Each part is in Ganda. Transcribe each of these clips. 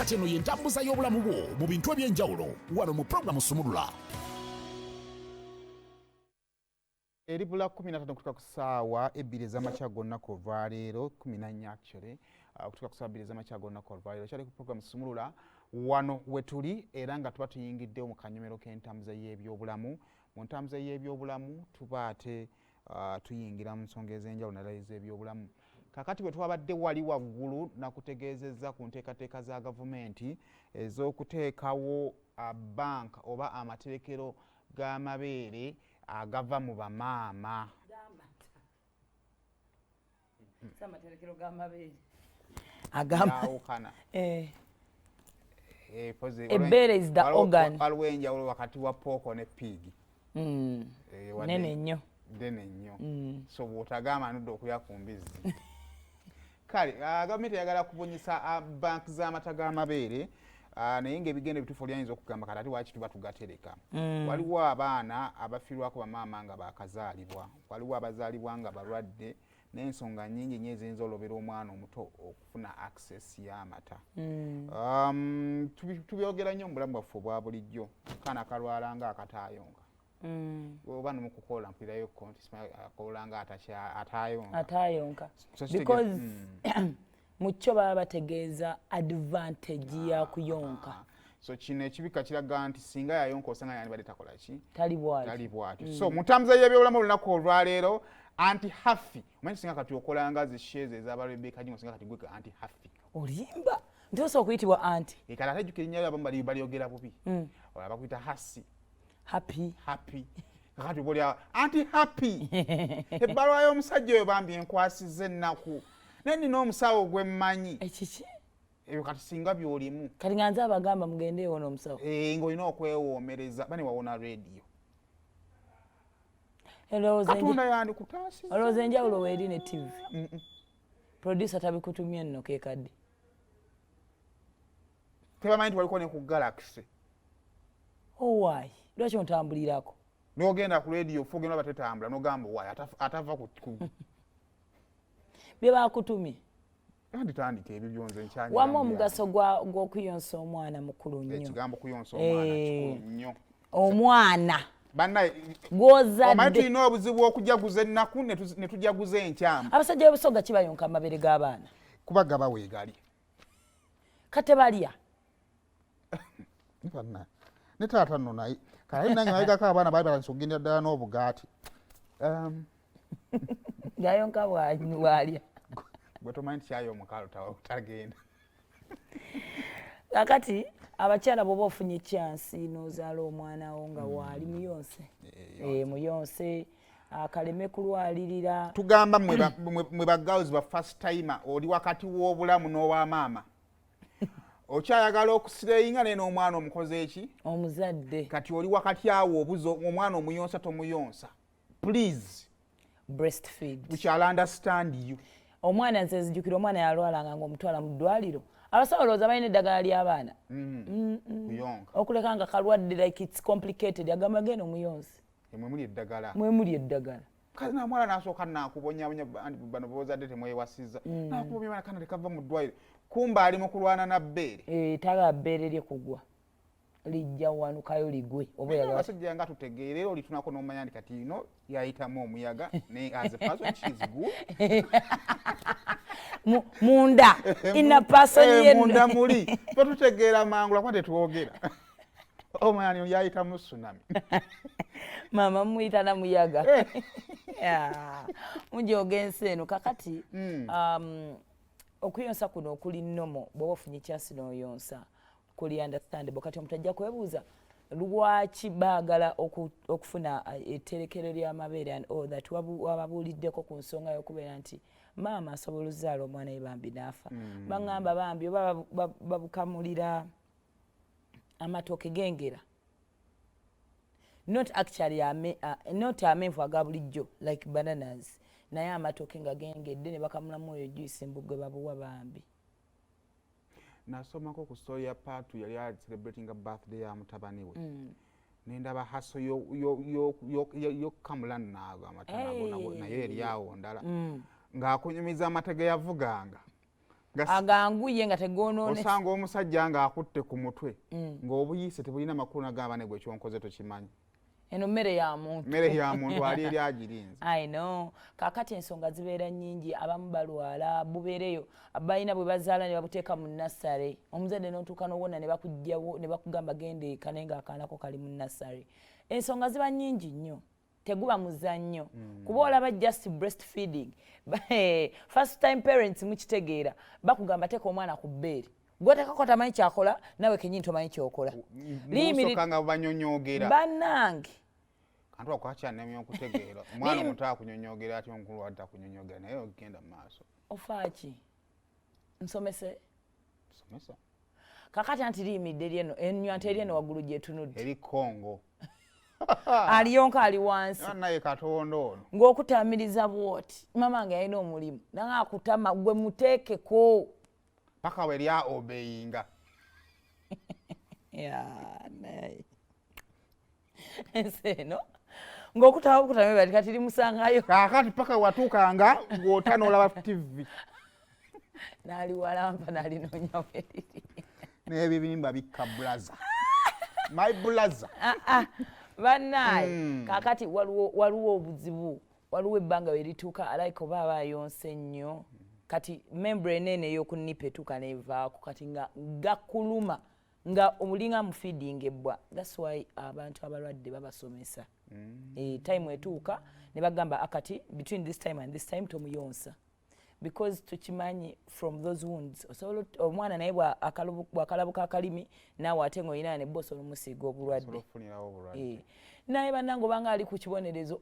Kati eno y'entambuza y'obulamu bwo mu bintu eby'enjawulo wano mu pulogulaamu Sumulula. Eribula 15 okutuuka ku ssaawa 2 ez'amakya g'olunaku olwaleero, 14 actually, okutuuka ku ssaawa 2 ez'amakya g'olunaku olwaleero. Kyali ku program Sumulula, wano we tuli era nga tuba tuyingiddewo mu kanyomero k'entambuza y'ebyobulamu. Mu ntambuza y'ebyobulamu tuba ate tuyingira mu nsonga ez'enjawulo naddala ez'ebyobulamu. Kakati bwe twabadde wali waggulu nakutegeezezza ku nteekateeka za gavumenti ez'okuteekawo bank oba amaterekero g'amabeere agava mu bamaama. Amaterekero g'amabeere agawukana. Ebbeere is the organ. Waliwo enjawulo wakati wa pork ne pig. Nene nnyo. Ddene nnyo. So bw'otagamba nudde okulya ku mbizzi. Kale gavumenti eyagala kubunyisa bank z'amata g'amabeere, naye ng'ebigendo ebituufu olyayinza okugamba kati ate waki tuba tugatereka. Waliwo abaana abafiirwako bamaama nga bakazaalibwa, waliwo abazaalibwa nga balwadde, n'ensonga nnyingi nnyo eziyinza olobera omwana omuto okufuna access y'amata. Tubyogera nnyo mu bulamu bwaffe obwa bulijjo, kaana kalwala nga akataayonka. Oba nomukukola mpulirayo nti akola nga atayonka. Atayonka. Because mu kyo baba bategeeza advantage ya kuyonka. So kino ekibika kiraga nti singa yayonka osanga yandibadde takola ki? Tali bw'atyo. Tali bw'atyo. So mu ntambuza y'ebyobulamu olunaku olwaleero, Anti Haffy, omanyi singa kati okola nga zi shares ez'abarebeka jingo, singa kati gwe Anti Haffy. Olimba nti osobola okuyitibwa anti. Kale ate jjukira erinnya lyo abamu balyogera bubi. Olaba bakuyita Hasi. Happy. Happy. Kakati oba oli awo, Anti Happy. Ebbaluwa y'omusajja oyo bambi enkwasizza ennaku. Naye nina omusawo gwe mmanyi. Ekiki? Ebyo kati singa by'olimu. Kati nga nze abagamba mugende ewona omusawo. Ng'olina okwewoomereza, bane wawona radio. Katonda yandikutaasizza. Olowooza enjawulo weeri ne TV. Producer tabikutumye nno keekadde. Tebamanyi nti waliko ne ku Galaxy. Owaayi, lwaki ontambulirako? N'ogenda ku radio ffe ogenda batetambula n'ogamba owaayi atava ku Bye bakutumye. Andi tandika ebyo byonze nkyanyira. Wamma omugaso gw'okuyonsa omwana mukulu nnyo. Ekigambo kuyonsa omwana kikulu nnyo. Omwana. Bannaye, Gw'ozadde. Omanyi tulina obuzibu okujaguza ennaku ne tujaguza enkyamu. Abasajja b'Ebusoga kibayonka amabeere g'abaana. Kuba gaba weegali. Kate balya. Bannaye. Ne taata nno naye. Kale nange nalekako abaana baali batandise okugendera ddala n'obugaati. Gayonka bw'alya. Gwe tomanyi nti kyayi omukaalo tagenda. Kakati abakyala bw'oba ofunye chance n'ozaala omwana wo nga waali muyonse. Muyonse akaleme kulwalirira. Tugamba mwe ba girls ba first timer, oli wakati w'obulamu n'owa maama. Okyayagala okusireyinga naye n'omwana omukoze eki? Omuzadde. Kati oli wakati awo obuza omwana omuyonsa tomuyonsa. Please. Breastfeed. We shall understand you. Omwana nze nzijukira omwana yalwalanga ng'omutwala mu ddwaliro. Abasawo olowooza balina eddagala ly'abaana. Kuyonka. Okuleka nga kalwadde like it's complicated. Agamba genda omuyonse. Mwe muli eddagala. Mwe muli eddagala. Kale na mwana n'asooka naakubonyabonya, bano b'ozadde temwewasizza. Naakubonyabonya kana tekava mu ddwaliro. Kumba ali mu kulwana na bbeere. Tagala bbeere lye kugwa. Lijja wanukayo ligwe. Oba oyagala. Abasajja nga tutegeera era olitunako n'omanya nti kati ino yayitamu omuyaga, naye as a person she is good. Munda, inner person ye Munda muli. Ffe tutegeera mangu lwakuba tetwogera. Omanya nti yayitamu tsunami. Maama muyita na muyaga. Mujooga ensi eno kakati, okuyonsa kuno okuli normal, bw'oba ofunye chance n'oyonsa kuli understandable. Kati omuntu ajja kwebuuza lwaki baagala okufuna etterekero ly'amabeere and all that. Wababuuliddeko ku nsonga y'okubeera nti maama asobola ozaala omwana we bambi n'afa. Baŋŋamba bambi oba babukamulira amatooke gengera. Not actually not amenvu aga bulijjo like bananas, naye amatooke nga gengedde ne bakamulamu oyo juice mbu gwe babuwa bambi. Nasomako ku story ya Patu, yali a celebrating a birthday ya mutabani we. Nendaba haso yokukamula naago amata nago, naye eri awo ndala. Ng'akunyumiza amata ge yavuganga. Aganguye nga tegonoone. Osanga omusajja ng'akutte ku mutwe ng'obuyiise tebulina makulu, nagamba ne gwe kyonkoze tokimanyi. Eno mmere ya muntu. Mmere ya muntu, ali eri agirinze. I know. Kaakati ensonga zibeera nnyingi. Abamu balwala, bubeereyo balina bwe bazaala ne babuteeka mu nursery. Omuzadde n'otuuka n'owona ne bakugjawo ne bakugamba genda eka, naye ng'akaanako kali mu nursery. Ensonga ziba nnyingi nnyo, teguba muzannyo kuba olaba just breast feeding, first time parents mukitegeera, bakugamba teeka omwana ku bbeere, gwetekako tamanyi kyakola, nawe kenyini tomanyi kyokola. Musooka nga banyonyogera. Bannange. Kantu ako kakyanemya okutegeera. Omwana omuto akunyonyogera atya, omukulu wadde akunyonyogera? Naye ogenda mu maaso. Ofaaki nsomese? Somesa. Kakati anti liyimiridde eri eno, ennywanto eri eno waggulu gyetunudde. Eri Kongo. Aliyonka ali wansi. Naye Katonda ono. Ng'okutamiriza bwoti, mama nga yalina omulimu nange akutama gwe muteekeko. Paka we lya obeyinga. Ya, naye ensi eno ng'okutama bukutama bati kati limusangayo. Kaakati paka watuukanga ng'ota n'olaba TV. N'aliwalampa n'alinoonya weriri. N'ebibimba bikka, brother, my brother. Ah, ah, bannaaye. Kaakati waliwo obuzibu, waliwo ebbanga we lituuka alayika oba aba ayonse nnyo, kati membrane eno ey'oku nipple etuuka nevaako, kati nga gakuluma nga omulinga mu feeding ebbwa. That's why abantu abalwadde babasomesa. Time etuuka ne bagamba akati between this time and this time tomuyonsa, because tukimanyi from those wounds osobola omwana naye bw'akalabuka akalimi, naawe ate ng'olina ne bo osobola omusiiga obulwadde. Osobola okufunirawo obulwadde. Naye bannange, obanga ali ku kibonerezo,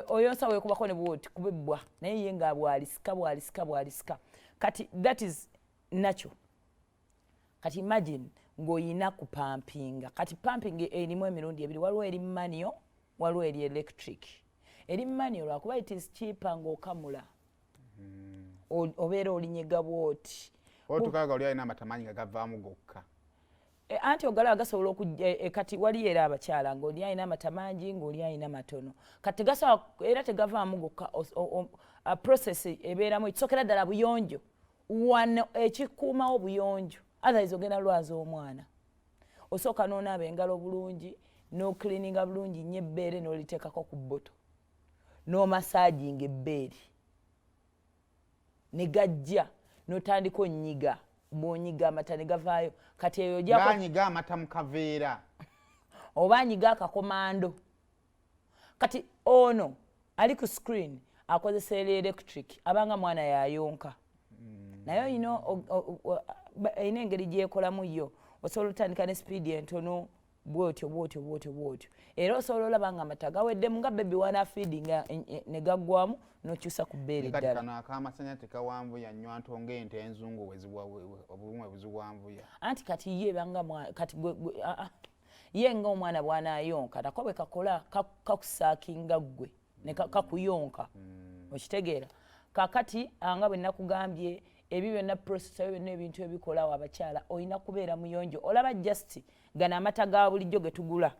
oyonsa weekubako ne bwoti kuba ebbwa, naye ye nga bwalisika bwalisika bwalisika. Kati that is nakyo. Kati imagine ng'oyina kupampinga. Kati pumping erimu emirundi ebiri: waliwo eri manual, waliwo eri electric. Eri manual lwakuba it is cheaper, ng'okamula obeera olinyega bwoti. Otukaga oli alina amata mangi nga gavaamu gokka. Anti ogalaba gasobola okujja. Kati waliyo era abakyala ng'oli alina amata mangi, ng'oli alina matono. Kati tegasobola era tegavaamu gokka. Process ebeeramu ekisookera ddala buyonjo. Wano ekikuumawo buyonjo, otherwise ogenda lwaza omwana. Osooka n'onaaba engalo bulungi, n'ocleaninga bulungi nnyo ebbeere, n'oliteekako ku bottle, n'omassaginga ebbeere ne gajja, n'otandika onyiga. Bw'onyiga amata ne gavaayo. Kati eyo ojjako Ganyiga amata mu kaveera. Oba anyiga akakomando. Kati ono ali ku screen akozesa eri electric, abanga mwana yayonka, naye oyina erina engeri gyekolamu yo. Osobola otandika ne speed entono bwotyo bwotyo bwotyo bwotyo, era osobola olaba nga amata gaweddemu nga baby wana feeding ne gaggwamu, n'okyusa ku bbeere Kati ddala. Kano akamasanya tekawanvuya nnywanto ng'ente enzungu obumwe buziwanvuya. Anti kati ye banga kati ah, ah. Ye nga omwana bw'anaayonka nako bwe kakola kakusaakinga ggwe ne kakuyonka, okitegeera? Kakati nga bwe nakugambye, ebyo byonna process, ebyo byonna ebintu ebikolawo abakyala, olina kubeera muyonjo. Olaba just gano amata ga bulijjo ge tugula,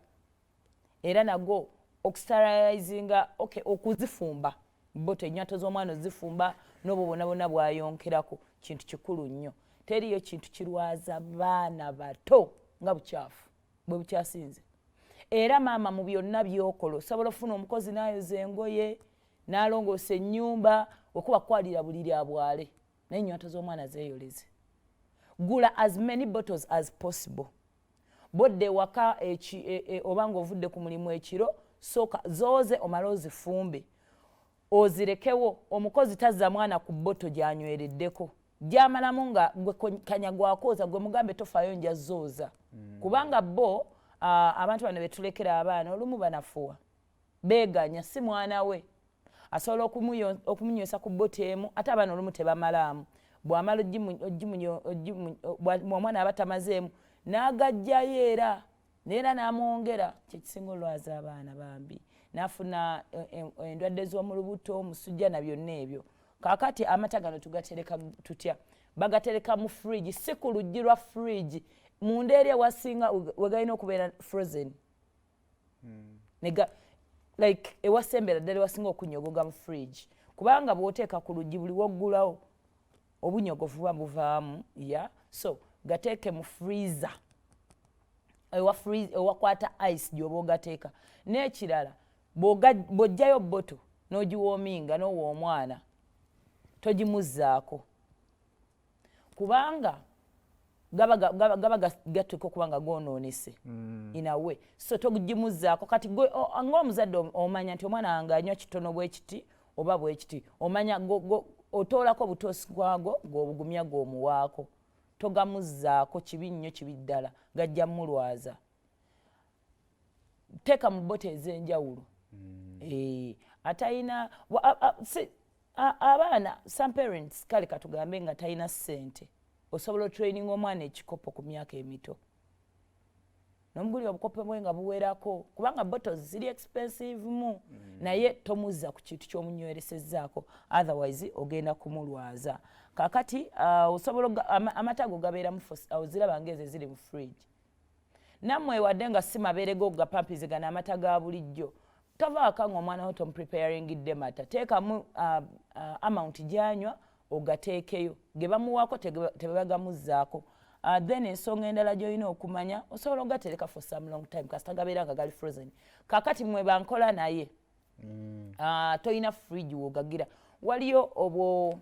era nago okusterilizinga, okay, okuzifumba bottle, ennywanto z'omwana ozifumba n'obwo bwonna bwonna bwayonkerako, kintu kikulu nnyo. Teriyo kintu kirwaza baana bato nga bukyafu bwe bukyasinze. Era maama, mu byonna by'okola, osobola okufuna omukozi n'ayoza engoye n'alongoosa ennyumba, wekuba kukwalira buliri abwale, naye ennywanto z'omwana zeeyoleze. Gula as many bottles as possible. Bodde ewaka oba ng'ovudde ku mulimu ekiro, sooka zooze, omale ozifumbe, ozirekewo. Omukozi tazza mwana ku bottle gyanywereddeko, gyamalamu nga gwe kanya gwakooza. Gwe mugambe tofaayo, nja zooza, kubanga bo abantu bano betulekera abaana olumu banafuwa, beeganya si mwana we. Asobola okumunywesa ku bottle emu, ate abaana olumu tebamalaamu. Bw'amala omwana aba tamazeemu, n'agajjayo era neera n'amwongera. Kyekisinga olwaza abaana bambi, n'afuna endwadde z'omu lubuto, omusujja na byonna ebyo. Kaakati amata gano tugatereka tutya? Bagatereka mu fridge, si ku luggi lwa fridge, munda eri ewasinga we galina okubeera frozen. Nega like ewasembera ddala ewasinga okunyogoga mu fridge, kubanga bw'oteeka ku luggi buli woggulawo Obunyogovu buba buvaamu. Ya, so gateeke mu freezer, ewa ewakwata ice gy'oba ogateeka. N'ekirala, bw'oggyayo bottle n'ogiwarminga n'owa omwana, togimuzzaako, kubanga gaba gateeka okuba nga goonoonese in a way, so togimuzzaako. Kati ng'omuzadde omanya nti omwana wange anywa kitono bwe kiti oba bwe kiti, omanya otoolako obutoosi bwago, g'obugumya, g'omuwaako. Togamuzzaako, kibi nnyo, kibi ddala, gajja mulwaza. Teeka mu bottle ez'enjawulo. Atayina abaana, some parents, kale katugambe nga talina ssente, osobola otraining omwana ekikopo ku myaka emito, nomugulira obukopo bwe nga buwerako, kubanga bottles ziri expensive mu. Naye tomuzza ku kintu ky'omunyweresezzaako, otherwise ogenda kumulwaza. Kakati osobola amata ago gabeeramu, oziraba ngaezo eziri mu fridge. Nammwe wadde nga si mabeere go gapampizi, gano amata ga bulijjo, tovaaka nga omwana wo tomupreparingidde mata. Teekamu amount gyanywa, ogateekeyo, ge bamuwaako tebagamuzzaako. Then ensonga endala gy'olina okumanya, osobola ogatereka for some long time kasita gabeera nga gali frozen. Kakati mwe bankola naye tolina fridge wogagira, waliyo obwo,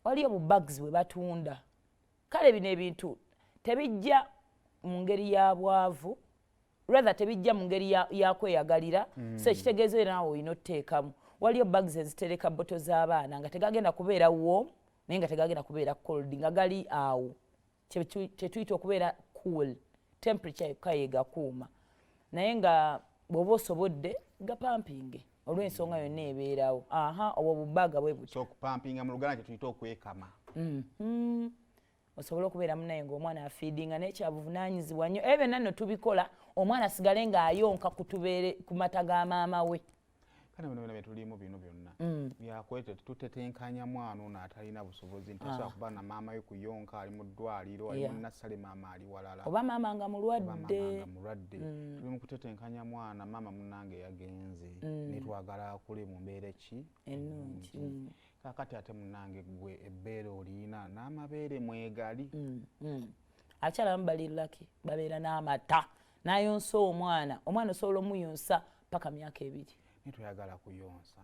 waliyo bubags bwe batunda. Kale bino ebintu tebijja mu ngeri ya bwavu, rather tebijja mu ngeri ya kweyagalira. So ekitegeeza era naawe olina otuteekamu. Waliyo bags ezitereka bottle z'abaana nga tegagenda kubeera warm, naye nga tegagenda kubeera cold, nga gali awo kyetuyita okubeera cool temperature yokka yegakuuma. Naye nga bw'oba osobodde, gapampinge olw'ensonga yonna ebeerawo. Aha, obwo bubaga bwe butyo. So okupampinga mu Luganda kyetuyita okwekama. Osobole okubeera munaye ngaomwana afeedinga, naye kyabuvunaanyizibwa nnyo. Ebyo byonna nno tubikola omwana asigale ng'ayonka kutubeere ku mata ga maama we. Kale bino byonna byetulimu, bino byonna byakwete tutetenkanya mwana ono atalina busobozi nti tasobola kuba na maama we kuyonka, ali mu ddwaliro, ali mu nassale, maama ali walala, oba maama nga oba mulwadde. Maama nga mulwadde. Tuli mu kutetenkanya mwana, maama munange yagenze, netwagala akule mu mbeera ki? Ennungi. Kakati ate munange gwe ebbeere oliina n'amabeere mwegali. Abakyala bamu bali lucky, babeera n'amata n'ayonsa omwana. Omwana osobola omuyonsa paka myaka 2. Naye toyagala kuyonsa,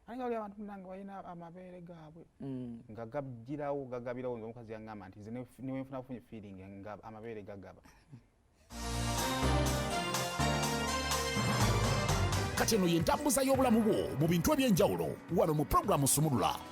aye nga wali abantu munange balina amabeere gaabwe nga gagirawo, gagabirawo. Nze omukazi yaŋŋamba nti nze newenfuna bufunyi feeling nga amabeere gagaba. Kati eno ye ntambuza y'obulamu bwo mu bintu ebyenjawulo wano mu pulogulaamu Sumulula.